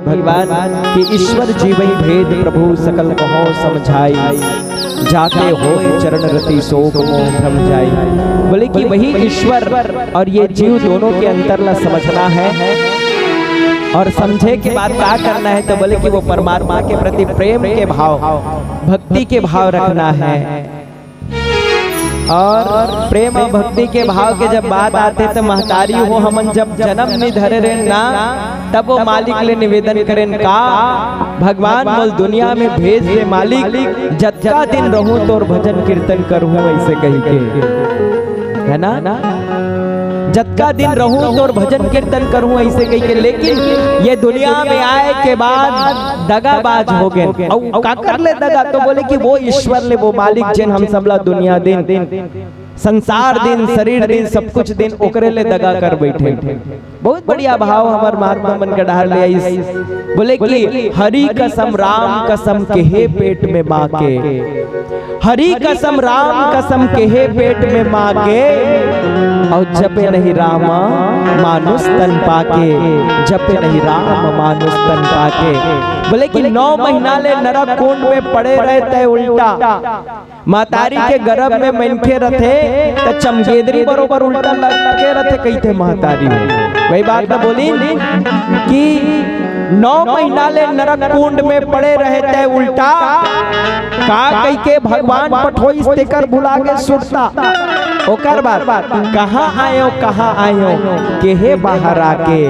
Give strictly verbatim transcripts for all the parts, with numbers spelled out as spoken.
भगवान कि ईश्वर जीवहि भेद प्रभु सकल कहो समझाई, जाते होय चरण रति शोक मोह भ्रम जाई। बोले कि वही ईश्वर और ये जीव दोनों के अंतर ला समझना है। और समझे के बाद का करना है, तो बोले कि वो परमात्मा के प्रति प्रेम के भाव, भक्ति के भाव रखना है। और प्रेम और भक्ति के भाव के जब बात आथे, तो महतारी हो, हमन जब जन्म नइ धरे रहेन ना, तब वो मालिक ले निवेदन करेन का, भगवान मोल दुनिया में भेज दे मालिक, जतका दिन रहूं तोर भजन कीर्तन करूं, ऐसे कहि के, है ना? जतका दिन रहूं तोर भजन कीर्तन करूं, ऐसे कहि के। लेकिन ये दुनिया में आए के बाद दगाबाज हो गए। अउ काकर ले दगा? तो बोले कि वो ईश्वर ले, वो मालिक जेन हम सबला दुनिया दिन, संसार दिन, शरीर दिन, सब कुछ दिन, ओकरे ले दगा कर बैठे। बहुत बढ़िया भाव हमर महात्मा मन के डहार ले आइस। बोले कि हरि कसम राम कसम केहे पेट में माँ के, हरि कसम राम कसम केहे पेट में माँ के, और जपे नहीं राम मानुष तन पाके, जपे नहीं राम मानुष तन पाके। बोले कि नौ महीना ले नरक कुंड में पड़े रहे तैं उल्टा, महतारी के गर्भ में मनखे रथे, त चमगेदरी बरोबर उल्टा लटके रथे, कहिथे महतारी। वही बात तो बोली कि नौ महीना ले नरक कुंड में पड़े रहे तैं उल्टा, का कहि के भगवान पठोइस तेकर भुला गे सुरता। ओकर बाद, कहाँ आयो, कहाँ आयो, केहे बाहर आके,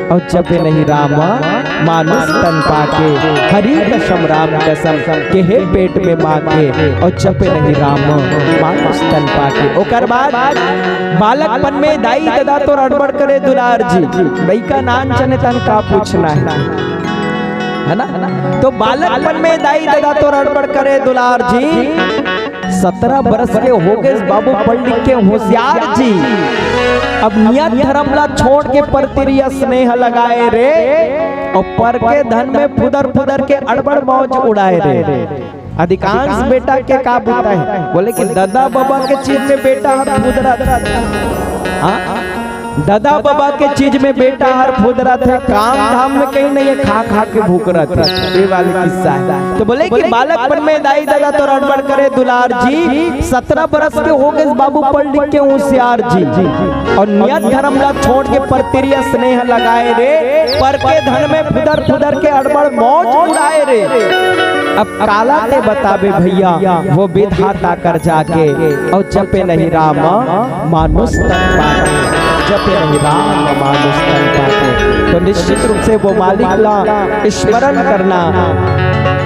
और जपे नहीं राम मानुष तन पाके, हरि कसम राम कसम केहे पेट में माँ के, और जपे नहीं राम मानुष तन पाके। ओकर बाद बालकपन में दाई ददा तोर अड़बड़ करे दुलार जी, लइका नान चने तन का पूछना है, है ना? तो बालकपन में दाई ददा तोर अड़बड़ करे दुलार जी, सत्रह बरस के हो गए बाबू पढ़ लिख के होशियार जी। अब नियत धर्म ला छोड़ के परतिरिया स्नेह लगाए रे, और पर के धन में फुदर फुदर के अड़बड़ मौज उड़ाए रे। अधिकांश बेटा के का बूता है, बोले कि ददा बबा के चीज में बेटा हर फुदरत। हाँ, ददा बबा के चीज में बेटा हर फुदरत है, काम धाम में कहीं नहीं है, खा खा के भूख रहत है। ये वाले किस्सा है। तो बोले कि बालकपन में दाई ददा तोर अड़बड़ करे दुलार जी, सत्रह बरस के हो गए बाबू पढ़ लिख के होशियार जी, और नियत धर्म ला छोड़ के परतिरिया स्नेह लगाए रे, पर के धन में फुदर फुदर के अड़बड़ मौज उड़ाए रे। अब काला तैं बताबे भैया, वो विधाता कर जाके, और जपे नहीं राम मानुष तन पाके, जपे नहीं राम मानुष तन पाके। तो निश्चित रूप से वो मालिक ला स्मरण करना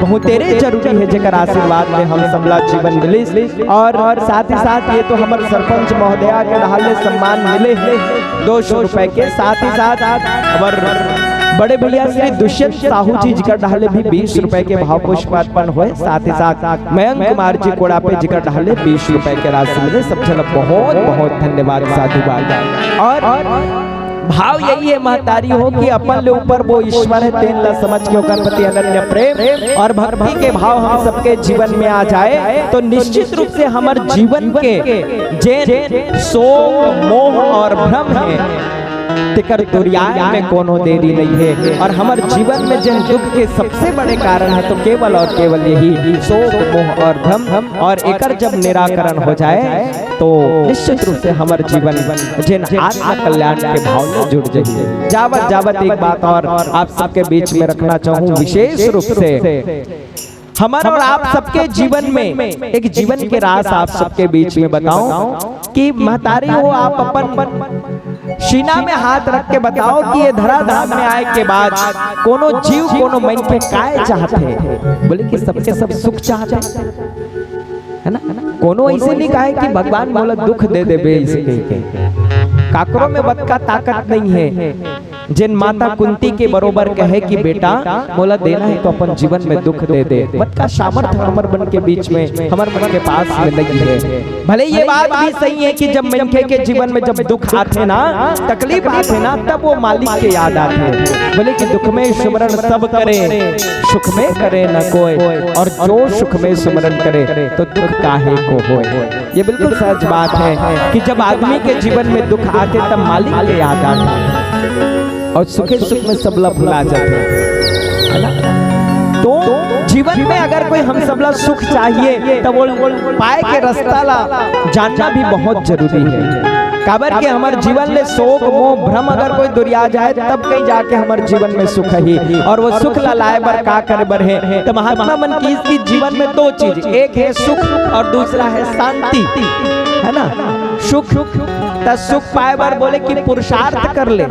बहुतेरे जरूरी है, जेकर आशीर्वाद में हम सबला जीवन मिलिस। और साथ ही साथ ये तो हमर सरपंच महोदया के डहार ले सम्मान मिले है दो सौ रुपए के, साथ ही साथ हमर बड़े भैया श्री दुष्यंत साहू जी, जिकर डहार ले भी बीस रुपए के भाव पुष्प अर्पण होए, साथ ही साथ मयंक कुमार जी कोड़ापे, जिकर डहार ले बीस रुपए के राशि मिले। सब झन बहुत बहुत धन्यवाद, साधुवाद। और भाव यही है महतारी हो कि अपन ले ऊपर वो ईश्वर है, तेन ला समझ के ओकर प्रति अनन्य प्रेम और भक्ति के भाव हम सबके जीवन में आ जाए, तो निश्चित रूप से हमर जीवन के जेन शोक, मोह और भ्रम है, तेकर दुरियाए में कोनो देरी नहीं है। और हमर जीवन में जेन दुख के सबसे बड़े कारण है, तो केवल और केवल यही शोक, मोह और भ्रम। और एकर जब निराकरण हो जाए, तो निश्चित रूप से हमर जीवन जेन आत्म कल्याण के भाव में जुड़ जाए। जावत जावत एक बात और आप सबके बीच में रखना चाहूँ, विशेष रूप से हमर और आप सबके जीवन में एक जीवन के रास आप सबके बीच में बताऊं कि महतारी हो, आप अपन सीना में हाथ रख के बताओ कि ये धराधाम में आए के बाद कोनो जीव, कोनो मन के काय चाहते हैं? बोले कि सबके सब सुख चाहते हैं, है ना? कोनो ऐसे नहीं कहे कि भगवान मोला दुख दे देबे, ऐसे कह के। काकरो में बतका ताकत नहीं है। जेन माता कुंती के बरोबर कहे कि बेटा, मोला देना है तो अपन जीवन में दुख दे दे, बतका सामर्थ हमर मन के बीच में, हमर मन के पास में नहीं है। भले ये बात भी सही है कि जब मनखे के जीवन में जब दुख आथे ना, तकलीफ आथे ना, तब वो मालिक के याद आथे। बोले कि दुख में सुमरन सब करे, सुख में करे न कोई, और जो सुख में सुमरन करे तो दुख काहे को होए। ये बिल्कुल सच बात है कि जब आदमी के जीवन में दुख आथे तब मालिक के याद आथे और सुखे सुख में सबला भुला जाथे। में अगर कोई हम सब ला सुख चाहिए, त वो पाए के रास्ता ला जानना भी बहुत जरूरी है। काबर के हमर जीवन ले शोक, मोह, भ्रम अगर कोई दुरिया जाए, तब कहीं जाके हमर जीवन में सुख ही। और वो सुख ला लाए बर का करे बर है? त महात्मा मन की, की जीवन में दो चीज, एक है सुख और दूसरा है शांति, है ना? सुख, त सुख पाए बर बोले कि पुरुषार्थ कर ले।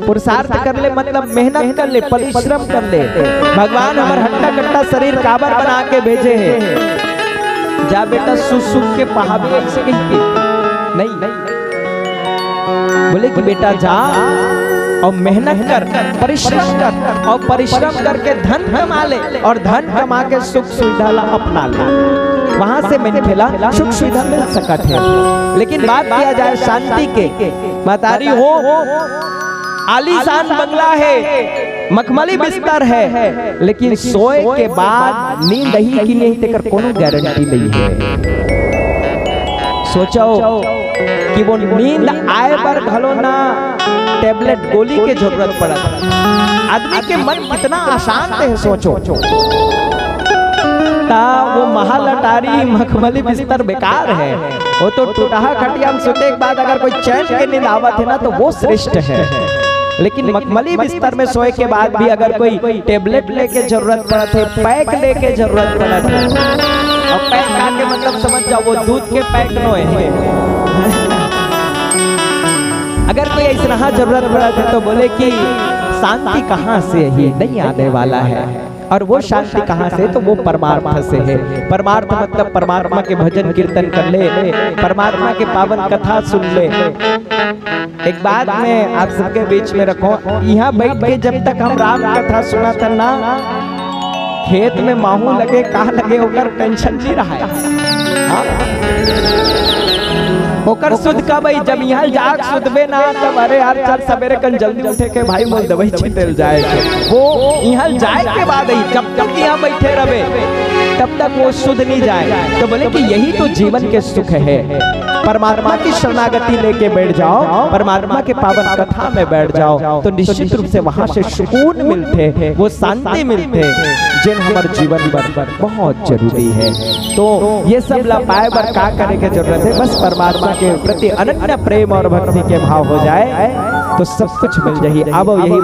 पुरुषार्थ कर ले मतलब मेहनत कर ले, परिश्रम कर ले। भगवान हमर हट्टा कट्टा शरीर काबर बना के भेजे हे? जा बेटा, सुख सुख के पहावे, ऐसे कही के नहीं। बोले कि बेटा जा और मेहनत कर, परिश्रम कर, और परिश्रम करके धन कमा ले, और धन कमा के सुख सुविधा ला अपना ले। वहां से मनखे ला सुख सुविधा मिल सकत है। लेकिन बात किया जाए शांति के, महतारी हो, आलीशान बंगला है, मखमली बिस्तर है, लेकिन सोए के बाद नींद ही कि नहीं, तेकर कोनो गारंटी नहीं है। सोचो कि वो नींद आए बर घलो ना टेबलेट गोली के जरूरत पड़त। आदमी के मन कितना अशांत है, सोचो। ता वो महल अटारी मखमली बिस्तर बेकार है। वो तो टुटहा खटिया में सुते के बाद अगर कोई चैन के नींद आवत है ना, तो वो श्रेष्ठ है। लेकिन मखमली बिस्तर में सोए के बाद भी अगर कोई टेबलेट लेके जरूरत पड़त है, पैक लेके जरूरत पड़त है, और पैक का के मतलब समझ जाओ, वो दूध के पैक नोए है। अगर कोई ऐसा जरूरत पड़त है, तो बोले कि शांति कहाँ से ही नहीं आने वाला है। और वो शांति कहाँ से? तो वो परमार्थ से है। परमार्थ मतलब परमात्मा के भजन कीर्तन कर ले, परमात्मा के पावन कथा सुन ले। एक बात मैं आप सबके बीच में रखूं, यहाँ बैठ के जब तक हम राम कथा सुनत हन ना, खेत में माहू लगे, का लगे, ओकर टेंशन नहीं रहा है। हाँ? ओकर सुध कब आई? जब यहाँ जाग सुतबे ना, तब, अरे यार, चल सबेरे कन जल्दी उठे के भाई, मोल दवाई छिटेल जाए के। वो यहाँ जाए के बाद आई, जब तक यहाँ बैठे रहे, तब तक वो सुध नहीं जाए। तो बोले कि यही तो जीवन के सुख है। परमात्मा की शरणागति लेके बैठ जाओ, परमात्मा के पावन कथा में बैठ जाओ, तो निश्चित रूप से वहां से सुकून मिलते, वो शांति मिलते, जेन हमर जीवन बर बहुत जरूरी है। तो ये सब ला पाए बर का करे के जरूरत है? बस परमात्मा के प्रति अनन्य प्रेम और भक्ति के भाव हो जाए, तो सब कुछ मिल जाही। अब यही